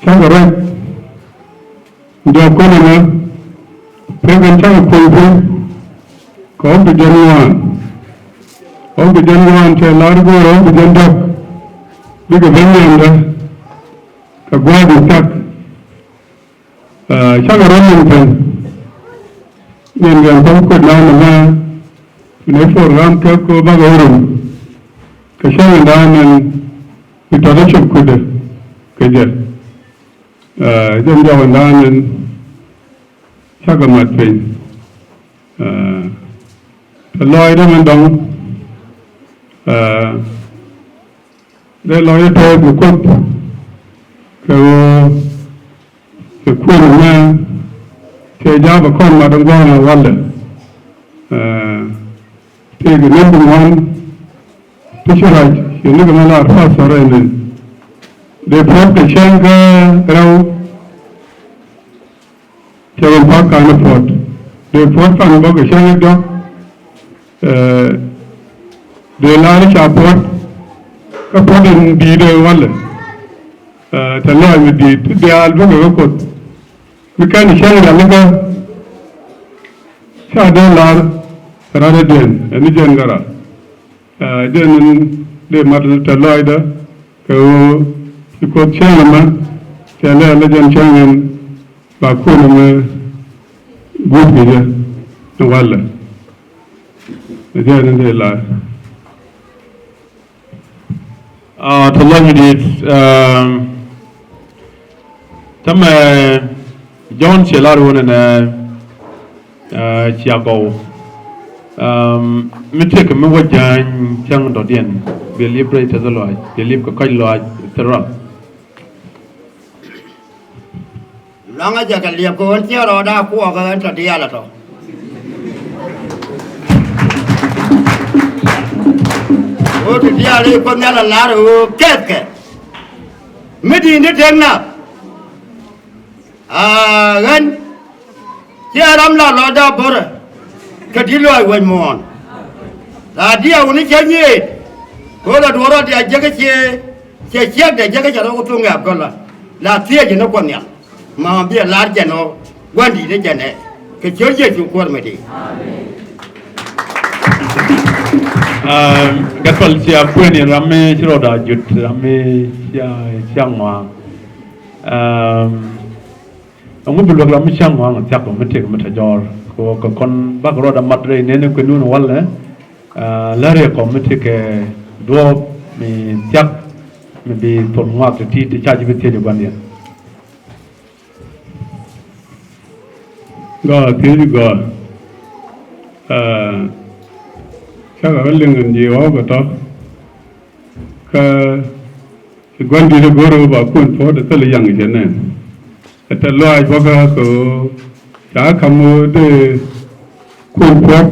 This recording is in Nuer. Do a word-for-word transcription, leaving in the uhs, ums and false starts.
Cakɛ ruac. Jɔak kɔn ɛmɛ pek in cakɛ kuɔny piny kɛ ɣɔ̱k ti jiɛn ŋuan. Ɣɔ̱k ti jiɛn ŋuan cɛ lar go̱o̱r ɣɔ̱k ti jiɛn diɔ̱k bikɛ ben nhiamdä kɛ gua̱a̱th in thiak. Cakɛ ruac min piny. Niɛn kɛn pam kuet nan ɛmɛ ni program kɛ ko bakɛ wä rum kɛ cäŋ in dan in mi tɔt a cop kui̱dɛ kɛ jɛ. Jɛn jɔk in dan in cakɛ mat piny. Tɛ lɔcdä min dɔŋ dee lɔcdä tɔ̱ bi Kuoth kɛ ɣöö kɛ kuël mɛ tëë ja̱a̱pɛ kɔn mat in gua̱a̱n ɛ walɛ. Tëëkɛ ni̱n ti ŋuan ti ci rac ci nikɛ mɛ lar pastor ɛn in dee puɔ̱t kɛ cäŋ kä rɛw. Cɛ wä pa̱k ka̱n puɔ̱t dee puɔ̱t pan bä kɛ cäŋ i̱ diɔ̱k. Dee lar i̱ ca puɔ̱t kä puɔ̱t in di̱i̱t ɛ walɛ. Tɛ lɔc mi di̱i̱t ti diaal bikɛ kä Kuoth mi kɛn i̱ cäŋ rialikä. Ca dee lar kɛ rat i̱diɛn ɛn i̱ jɛn kä rat. Jɛn in dee mat tɛ lɔcdä kɛ ɣöö ci Kuoth cäŋ ɛmɛ cɛ lɛl ɛ jɛn cäŋ in ba kuën ɛmɛ guut kɛ jɛ ni walɛ. Ɛ jɛn in dee lar. Tɛ lɔc mi di̱i̱t. Tämɛ Jɔ̱ɔ̱n ciɛ lar wun ɛnɛ cia gɔw. Mi tëëkɛ mi wä jäny cäŋ dɔ̱diɛn bi liep rɛy tɛth lɔaac bi liep kɛ kɔc lɔaac thil rɔl. Luaŋä jɛ kɛ liɛp kɛ ɣän ciɛ rɔɔda kuɔɔkä ɣän tɔ diaal ɛ tɔ. Ɣöö ti diaal i̱ Kuoth Nhial ɛ lar ɣöö kɛthkɛ mi di̱i̱n ti tëk na. Aa ɣän ciɛ ram la lɔcda börä kɛ di̱t lɔaac wec muɔ̱ɔ̱n. La diaal wuni cä nyiëët kɛ ɣöö la duɔ̱ɔ̱r rɔɔdiaal jek ciɛ ciɛ ciɛkdɛ jek cɛ rɔɔk thok ŋɛ̈p gɔ̱lä. La thiecä ni Kuɔth Nhial. Mama biɛ lar jɛn ɔ gua̱n di̱i̱t ɛ jɛn ɛ kɛ ciöt Yecu Kuäär mi di̱i̱t. Gat pal cia kuën in ram mi ci rɔɔda jut ram mi cia cia ŋɔaŋ. Ɛŋu bi luäk ram mi cia ŋɔaŋ thiak mi tëk mi te jɔɔr kɛ kɔn bak rɔɔda mat rɛy neni kuën wun walɛ. Lär yɛ kɔm mi tëk kɛ duɔɔp mi thiak mi bi thol ŋɔak ti ti ti ca ji̱ bi thiec ɛ gua̱ndiɛn. Gɔaa thiec gɔaa. Cakɛ rɔ liŋ in ji̱ ɣɔ̱k ɛ tɔ̱ kä ci gua̱n di̱t ɛ go̱r ɛ ba kuën puɔ̱t ɛ thil yaŋ cɛ nɛn. Ɛ tɛ lɔaac bä kä kɛ ɣöö ca ka̱m ɣöö dee kuën puɔ̱t.